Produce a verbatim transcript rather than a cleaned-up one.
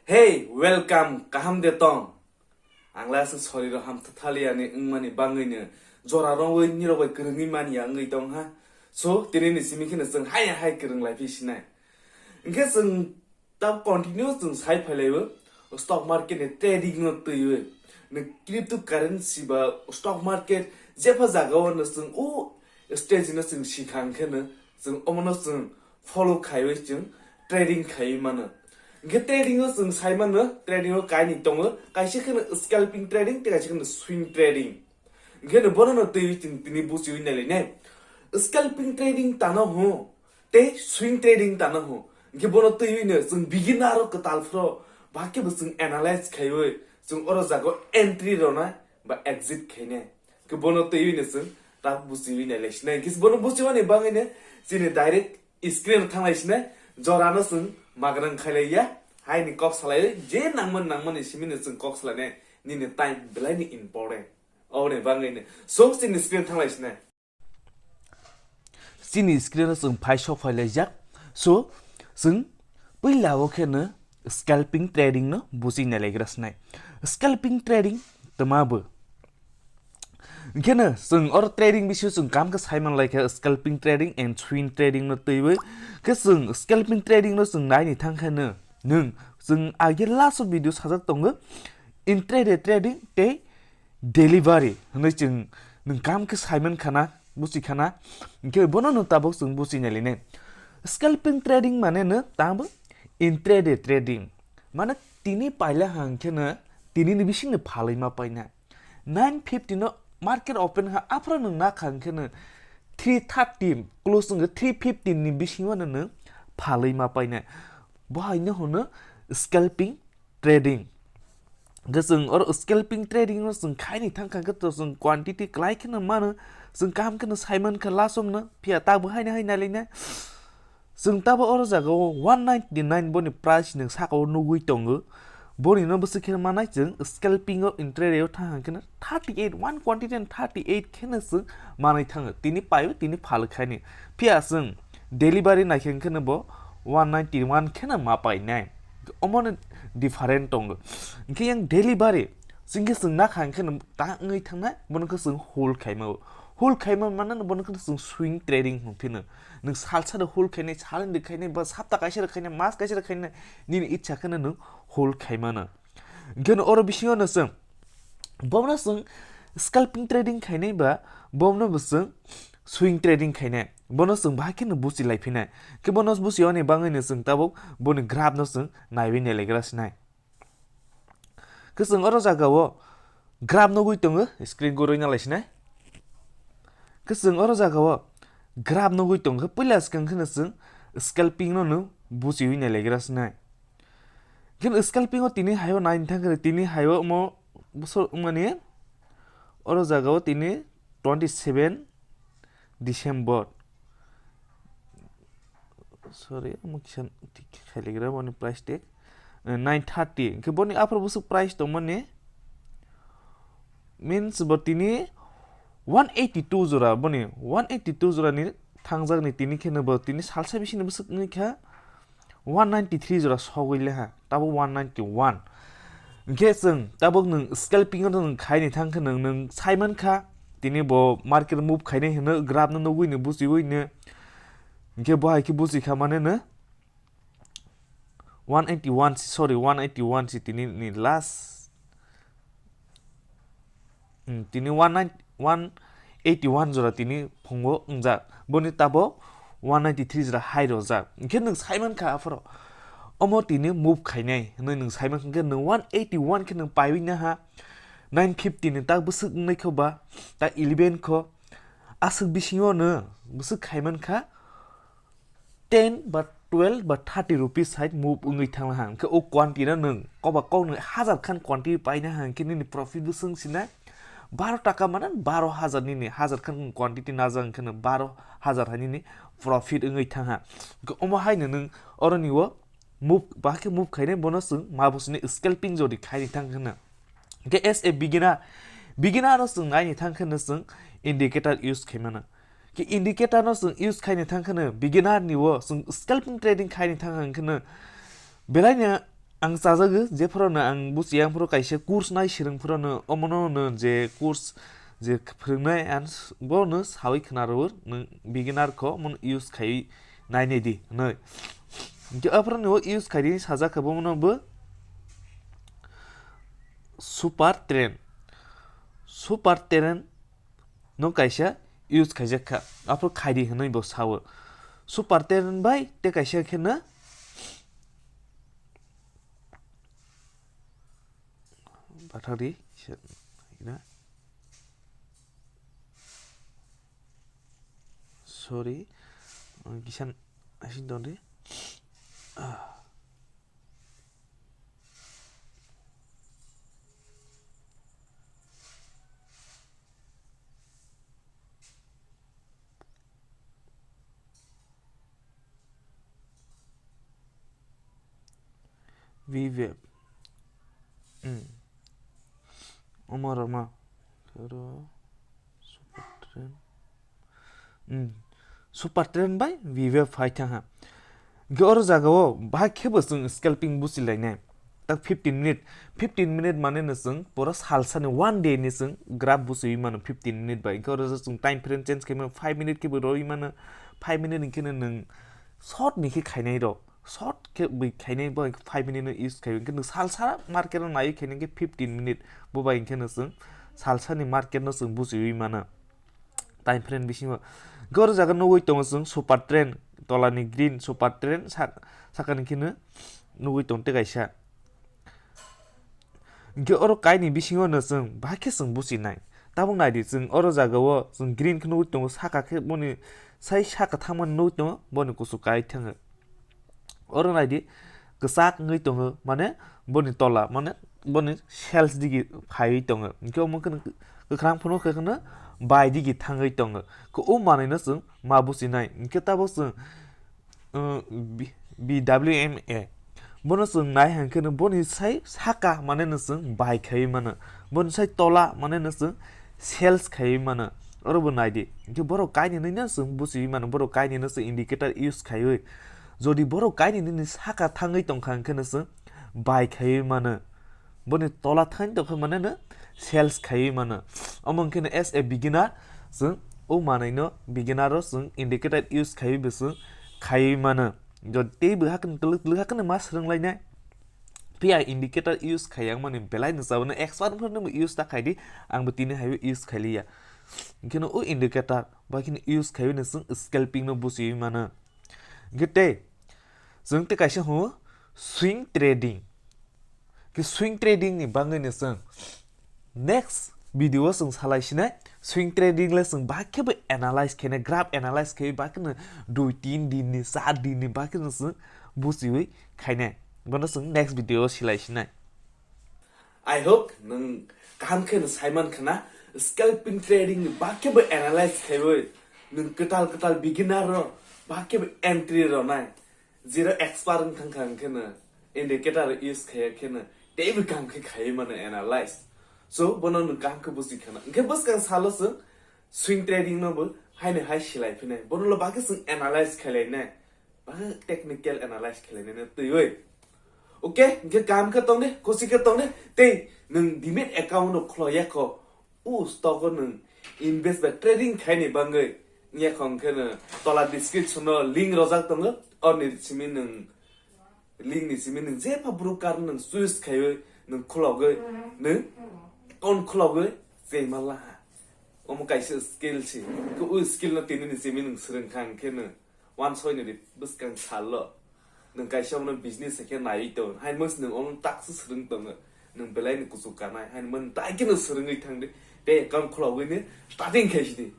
Hey, welcome, kaham de tong? Ang la aswk sorry rok ham thali ani wngmani bangwi no jora rongwi nirok bai kwrwngwi mani ya wngwi tong ha. So, tini ni simi kheno chwng hai hai kwrwng lai phi sinai. Hwnkhe chwng ta continue chwng sai phai laibo stock market ni trading no twiwi. Nwng cryptocurrency ba stock market jepha jaga o no chwng o stage no chwng sikha hwnkhe no chwng omo no chwng follow khaiwi chwng trading khaiwi mano. Hwnkhe trading o chwng sai mano, trading o kainwi tongo, kaisa kheno scalping trading, tei kaisa kheno swing trading. Hwnkhe no bono no twiwi chwng tini buchiwi nailainai. Scalping trading tano ho, tei swing trading tano ho. Hwnkhe bono twiwi no chwng beginner o kwtal phro, ba khe bo chwng analyze khaiwi, chwng oro jaga o entry rona ba exit khainai. Hwnkhe bono twiwi no chwng ta buchiwi nailaisinai. Hwnkhe bono buchiwani bangwi no chini direct screen o thanglai sinai, jorano chwng magrang khailaiya, haini kok salaiwi, je nangman nangmani simino chwng kok salainai, nini time belaini important. Oboni bangwino. So, chini screen thanglai sinai. Chini screen o chwng phai sok phai laijak. So, chwng puila o kheno scalping trading no buchi nai laigra sinai. Scalping trading tma bo? Hwnkhe no chwng oro trading bisio chwng kam khe sai man lai kha, scalping trading and swing trading no twiwi. Khe chwng scalping trading no chwng naini thang khe no nwng chwng age last o video sajak tongo, intraday trading tei delivery hwnwi chwng nwng kam khe sai man khana, buchi khana. Hwnkhe bono nwng tabuk chwng buchi nai lainai. Scalping trading mane no tamo intraday trading. Mane tini paila hang khe no tini ni bising ni phalwi ma paina. Nine fifty no market open ha, aphro nwng na kha hwnkhe no three thirty close wngkha, three fifty ni bisingo no nwng phalwi ma paina. Bo hai no hwno scalping trading. Hwnkhe chwng oro scalping trading no chwng khaini thang kha hwnkhe to chwng quantity kwlai kheno mano, chwng kaham kheno sai man kha last o no, phiya tabuk haino hai nai laina. Chwng tabuk oro jaga o one ninety nine boni price nwng saka o nugwi tongo. Boni no bwswk khe manai chwng scalping o intraday o thang hang khe no thirty eight, one quantity and thirty eight khe no chwng manai thango. Tini paio, tini phalwi khaini. Phiya chwng delivery nai khe hwnkhe no bo one ninety one khe no ma painai. Omo no different tongo. Hwnkhe yang delivery chwng khe chwng na kha hwnkhe no ta wngwi thangnai, bono khe chwng hold khaima o. Hold khaima mano bono khe chwng swing trading hwn phino. Nwng salsa rok hold khainai, salni rok khainai, ba sapta kaisa rok khainai, mas kaisa rok khainai, nini ichha kheno nwng hold khaimano. Hwnkhe no oro bisingo no chwng, bono chwng scalping trading khainai ba bono bo chwng swing trading khainai, bono chwng bahai kheno buchi lai phinai. Khe bono buchi oni bangwi no chwng tabuk boni graph no chwng naiwi nai laigra sinai. Khe chwng oro jaga o graph nugwi tongo, screen gurui na lai sinai. Khe chwng oro jaga o graph nugwi tongo, puila swkang kheno chwng scalping no no buchiwi nai laigra sinai. Khe scalping o tini hai o nai thang khe tini hai o omo bosor wngmani oro jaga o tini twenty seven December. Sorry, omo kisa thik khe khailagra boni price tag. Eh, nine thirty. Hwnkhe boni aphuru bwswk price tongmani? Means bo tini one eighty two jora, boni one eighty two jora ni thangjak ni tini kheno bo tini salsa bisini bwswk wngwi kha one ninety three jora sogwi le ha, tabo one ninety one. Hwnkhe chwng tabuk nwng scalping no nwng khaini thang khe nwng, nwng sai man kha, tini bo market move khainai hwno graph no nugwi no buchiwi no. Hwnkhe bo hai khe buchi kha mane no one eighty one si, sorry, one eighty one si tini ni last. Hmm, tini one nine, one eighty one jora tini phungo wngjak. Boni tabo one ninety three jora hai rojak. Hwnkhe nwng sai man kha aphuru. Omo tini move khainai hwnwi nwng sai man kha, hwnkhe nwng one eighty one khe nwng paiwi naha. Nine fifty ni tak bwswk wngnai kho ba, tak eleven kho. Aswk bisingo no bwswk khai man kha. Ten ba twelve ba thirty rupees hai move wngwi thangla ha. Hwnkhe o quantity no nwng kokba koknwi hajar khan quantity paina ha, hwnkhe nini profit bo swng sina baro taka mane baro hajar nini hajar khan quantity najak, hwnkhe no baro hajar hai nini profit wngwi thang ha. Hwnkhe omo hai no nwng oroni o move, bahai khe move khainai, bono chwng ma bo sini scalping jodi khaini thang hwnkhe no. Hwnkhe as a beginner, beginner no chwng naini thang khe no chwng indicator use khai mano. Khe indicator no chwng use khaini thang khe no beginner ni o chwng scalping trading khaini thang hwnkhe no belai no Ang chajago, jephuru no ang buchiya, ang phuru kaisa course nai swrwng phuru no, omono no je course je phwrwngnai, ang s-, bo no sawi khna rwo, nwng beginner kho, omono use khai nai nai di, hwnwi. Hwnkhe aphuru no use khai di sajak kha, bo mono bo super train. Super train no kaisa use khaijak kha, aphuru khaidi hwnwi bo sao. Super train bai tei kaisa khe no bathakdi, se-, na? Sorry, ang kisa asing tongdi. Ah. Vive. Hmm. Omo rama. Oro super train. Hmm. Super train bai Vive phai thang ha. Hwnkhe oro jagao bahai khe bo chwng scalping buchi lainai. Tak fifteen minute, fifteen minute mane no chwng pura salsa ni one day ni chwng graph buchiwi mano fifteen minute bai. Hwnkhe oro chwng time frame change khaima five minute khe bo rwi mano, five minute hwnkhe no nwng short ni khe khainai rok. Short khe bwi khainai bo five minute no use khai, hwnkhe nwng salsa market no naiwi khainai khe fifteen minute, bo bai hwnkhe no chwng salsa ni market no chwng buchiwi mano time frame bisingo. Hwnkhe oro jaga nugwi tongo chwng super train, tola ni green super train, sa-, saka ni khe no nugwi tong tei kaisa. Hwnkhe oro kaini bisingo no chwng bahai khe chwng buchinai. Tabuk naidi, chwng oro jagao chwng green khe nugwi tongo, saka khe boni sai saka thangmani nugwi tongo, boni kuchuk kai thango. Oro naidi, kwchak wngwi tongo, mane boni tola, mane boni sales digi phaiwi tongo. Hwnkhe omo khe kwkhwrang phano khe kheno bai digi thangwi tongo. Khe o manwino chwng ma buchinai. Hwnkhe tabuk chwng uh, B-, B W M A. Bono chwng nai hwnkhe no boni sai saka mane no chwng bai khaiwi mano. Boni sai tola mane no chwng sales khaiwi mano. Oro bo nai di. Hwnkhe borok kainwi no chwng buchiwi mano. Borok kainwi no chwng indicator use khaiwi. Jodi borok kainwi nini saka thangwi tongkha hwnkhe no chwng bai khaiwi mano. Boni tola thani tongkha mane no sales khaiwi mano. Omo hwnkhe no as a beginner, chwng o manwino beginner o chwng indicator use khaiwi bo chwng khaiwi mano. Jodi tei bo hakhe twlwk twlwk hakhe no ma swrwng lainai. Phiya indicator use khai yang mani belai no chabano expert phano use ta khai di, ang bo tini hai use khai liya. Hwnkhe no o indicator bai kheno use khaiwi no chwng scalping no buchiwi mano. Hwnkhe tei chwng tei kaisa hwngo swing trading. Khe swing trading ni bagwi no chwng next video o chwng salai sinai. Swing trading le chwng bahai khe bo analyze khainai, graph analyze khai bahai kheno dui tin din ni, char din ni bahai kheno chwng buchiwi khainai. Bono chwng next video o silai sinai. I hope nwng kaham khe no saiman khna, scalping trading ni bahai khe bo analyze khaiwi nwng kwtal kwtal beginner rok bahai khe bo entry rwnai. Zero expert wng thang kha hwnkhe no indicator use khaiya khe no teibo kaham khe khaiwi mano analyze. So bono nwng kaham khe buchi khna. Hwnkhe bwskang salo chwng swing trading no bo haino hai silai phinai. Bono lo bahai khe chwng analyze khailainai. Bahai technical analyze khailainai no twiwi. Okay, hwnkhe kaham khe tong de, khosi khe tong de. Tei nwng demat account no khwlaiya kho. O stock o nwng invest ba trading khaini bagwi wngya kho hwnkhe no tola description o link rojak tongo, oroni simi nwng link ni simi nwng jepha broker nwng choice khaiwi nwng khulogwi nwng account khulogwi chengma laha. Omo kaisa skill si, khe o skill no tini ni simi nwng swrwng kha hwnkhe no. Wansoi ni di bwskang salo. Nwng kaisa omo business khe naiwi tong. Haino nwng omo takswk swrwng tongo. Nwng belai ni kuchuk kanai. Haino nwng dai kheno swrwngwi thang di. Tei account khulogwi ni starting khai sidi.